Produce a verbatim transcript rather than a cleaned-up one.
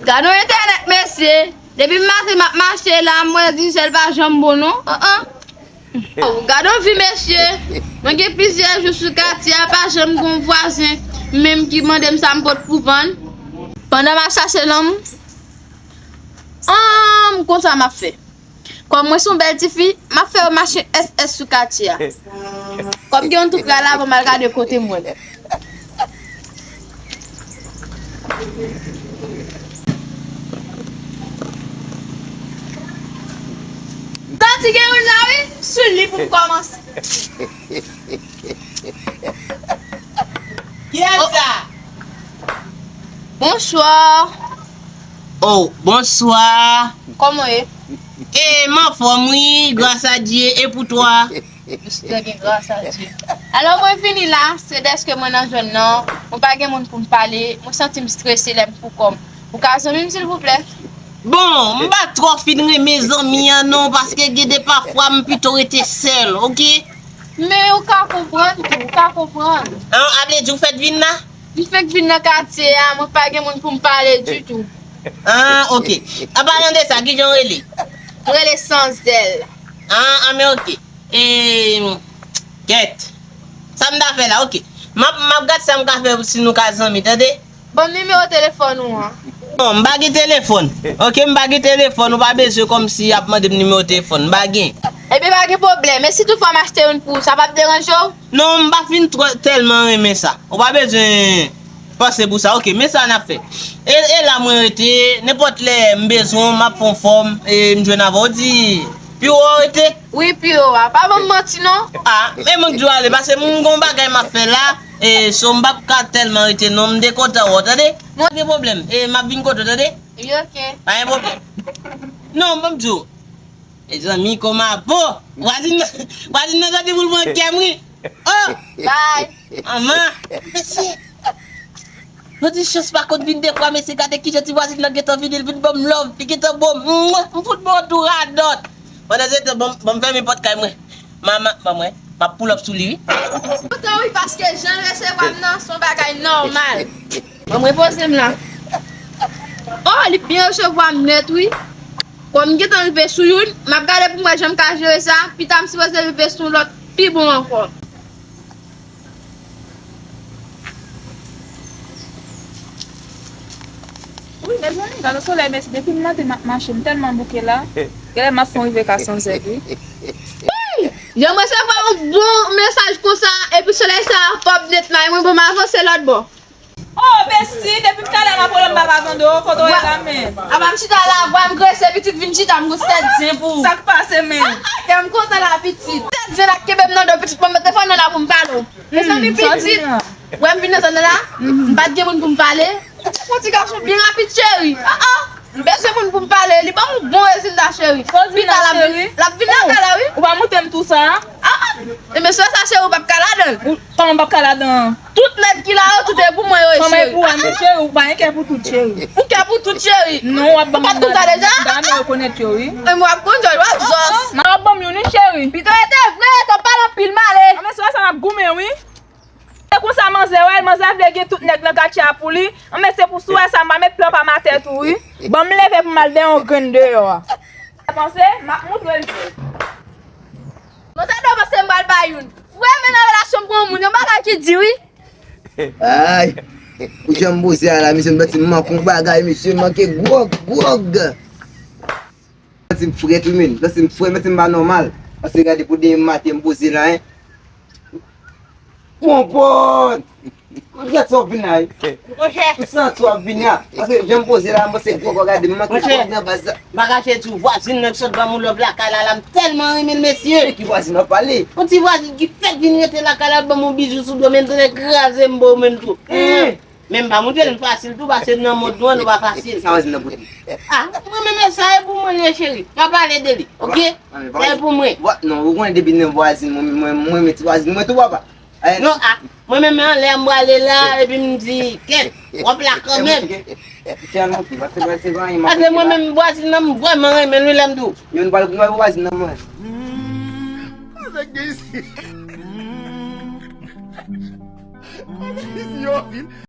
Gad yon entènèt, mesye. Depi maten m ap mache la, m wè Digicel pa janm bon non. An, an. Oh, gad yon vi, mesye. Mwen gen plizyè jou sou katye a, pa janm gen yon vwazen menm ki mande m sa m pot pou vann. Pandan m ap chache lanmou, an, m konn sa m ap fè. Kòm mwen se yon bèl tifi, m ap fè yo mache S S sou katye a. Kòm gen yon twoup la, la, bon, m al gade kote mwen. Santi gen youn la, wi. Sou li pou m kòmanse. Kiyès sa? Bonswa. Oh, bonswa. Kòman w ye? E, m anfòm, wi, gras a Dye, e pou twa? Mwen trè byen, gras a Dye. Alò, mwen vini la, se dèske mwen nan zòn nan, mwen pa gen moun pou m pale, mwen santi m strese lè m pou kò m. Ou ka zanmi m, silvouplè? Bon, m pa twò fin renmen zanmi an non, paske gen de pafwa m pito rete sèl, oke? Men ou ka konprann tou, ou ka konprann. An, a vle di ou fèk vin la? M fèk vin nan katye a, mwen pa gen moun pou m pale ditou. An, oke. An palan de sa, kijan w rele? Mwen rele Sanzèl. An, an, men oke. E, kèt. Sa m ta fè la, oke. M ap, m ap gad sa m ka fè si nou ka zanmi, tande? Ban m nimewo telefòn ou an. Non, m pa gen telefòn. Oke, m pa gen telefòn, ou pa bezwen kòmsi ap mande m nimewo telefòn. M pa gen. Ebyen, pa gen pwoblèm. E si toutfwa m achte youn pou ou, sa p ap deranje w? Non, m pa fin twò, tèlman renmen sa. Ou pa bezwen panse pou sa. Oke, men sa n ap fè. E, e la mwen rete, nenpòt lè m bezwen w, m ap fè yon fòm, e m jwenn avè w, di pi wo w rete. Wi, pi wo a. Pa ban m manti, non. A, men mwen k di w ale, paske m gen yon bagay m ap fè la, e so m p ap ka tèlman rete, non, m te kontan wè w, tande? Mwen gen pwoblèm, e m ap vin kote w, tande? Wi, oke. Pa gen pwoblèm. Non, ban m di w. Mezanmi, kòman po? Vwazin nan, vwazin nan santi pou l pran kè m, wi. Oh! Bay! Manman! Mesye! Jodi chans pa konn vin de fwa, mesye, gade kijan ti vwazin nan gentan vini, l vin ban m love, li gentan bo m, mwa, m fout bon tou radòt. Pandan se tan, ban m, ban m fèmen pòt kay mwen. Manman, ban mwen, m ap pull up sou li, wi. Kontan, wi, paske jan l resevwa m nan, se yon bagay nòmal. Ban m repoze m la. Oh, li byen resevwa m nèt, wi. Kòm m gentan rive sou youn, m ap gade pou m wè jan m ka jere sa. Pita m sipoze rive sou yon lòt pi bon ankò. Wi, mezanmi, gade solèy, mesye, depi maten m ap mache, m tèlman bouke la. Genlè m ap fon rive ka Sanzèl, wi. Wi! Jan m resevwa yon bon mesaj konsa, epi solèy sa pòp nèt la, e mwen bon m avanse lòt bò. Oh, besti, depi m talè m ap rele w, m pa ka tande w, kote w ye la menm? Apa m chita la, vwa m grese, pitit vin chita, m gon tèt zen pou ou. Sa k pase menm? Kè m kontan la, pitit. Tèt zen la k kenbe m nan do, pitit, ban m telefòn nan la pou m pale w. Mezanmi, pitit. Wè m vin nan zòn nan la, m pa t gen moun pou m pale. Yon ti gason byen rapid, cheri. Ah, ah. M bezwen moun pou m pale, li ban m yon bon rezilta, cheri. Pita l ap vin, l ap vin lakay la, wi. Ou pa montre m tou sa? Ah, ah. E men sè sa, cheri, ou p ap ka ladan l. Kòman m p ap ka ladan? Tout nèg ki la yo, tout e pou mwen yo ye, cheri. Kòman e pou ou, cheri? Ou pa gen kè pou tout, cheri. Ou kè pou tout, cheri. Non, w ap ban m. Ou pa t konn sa deja? Dam yo rekonèt yo, wi. E mwen w ap konn, w ap zòs. Nan w ap ban m youn, wi, cheri. Pito rete vre, t ap pale anpil, m ale. Anben, sou sa m ap goumen, wi. Se konsa manzè wè l, manzè vle gen tout nèg nan katye a pou li. Anben, se pou sou wè sa, m pa met plan pa m atè tou, wi. Ban m leve pou m al dèyè yon grenn deyò a. Panse, m ap moutre l. Manzè dwe panse m pral bay youn. Vre, men nan relasyon m pou yon moun, yon bagay ki di, wi. Ay, pou jan m poze a la, mesye, m santi m manke yon bagay, mesye, m manke gwòg, gwòg. Santi m fre tou, men. Santi m fre, santi m pa nòmal. Paske gade pou demen maten m poze la, en. Konpòt! Gad sa w ap vin la, wi. Monchè. M santi w ap vin la. Paske jan m poze la, m panse gwòg w ap gade m manke gwòg nan baz la. M pa kache di w, vwazin nan k sot ban m yon love lakay la, la, m tèlman renmen l, mesye. E ki vwazin w ap pale? Yon ti vwazin ki fèk vin rete lakay la, ban m yon bizou sou do, men l tounen kraze m ba w menm tou. Men m pa montre l fasil tou, paske nan mond nou an, nou pa fasil. Sa w di nan pote? Ah, mwen menm sa e pou mwen li ye, cheri. Pa pale de li, oke? Sa e pou mwen. Non, ou konnen depi nan vwazin, mwen, mwen, mwen, mwen ti vwazin mwen tou, papa. Non, ah, mwen menm anlè m prale la, epi m di, kèt, w ap la kanmenm. Paske mwen menm vwazin nan, m vrèman renmen l, wi, lè m di w. Youn pral, youn pral vwazin nan mwen. Nèg gen isi. Nèg isi yo anpil.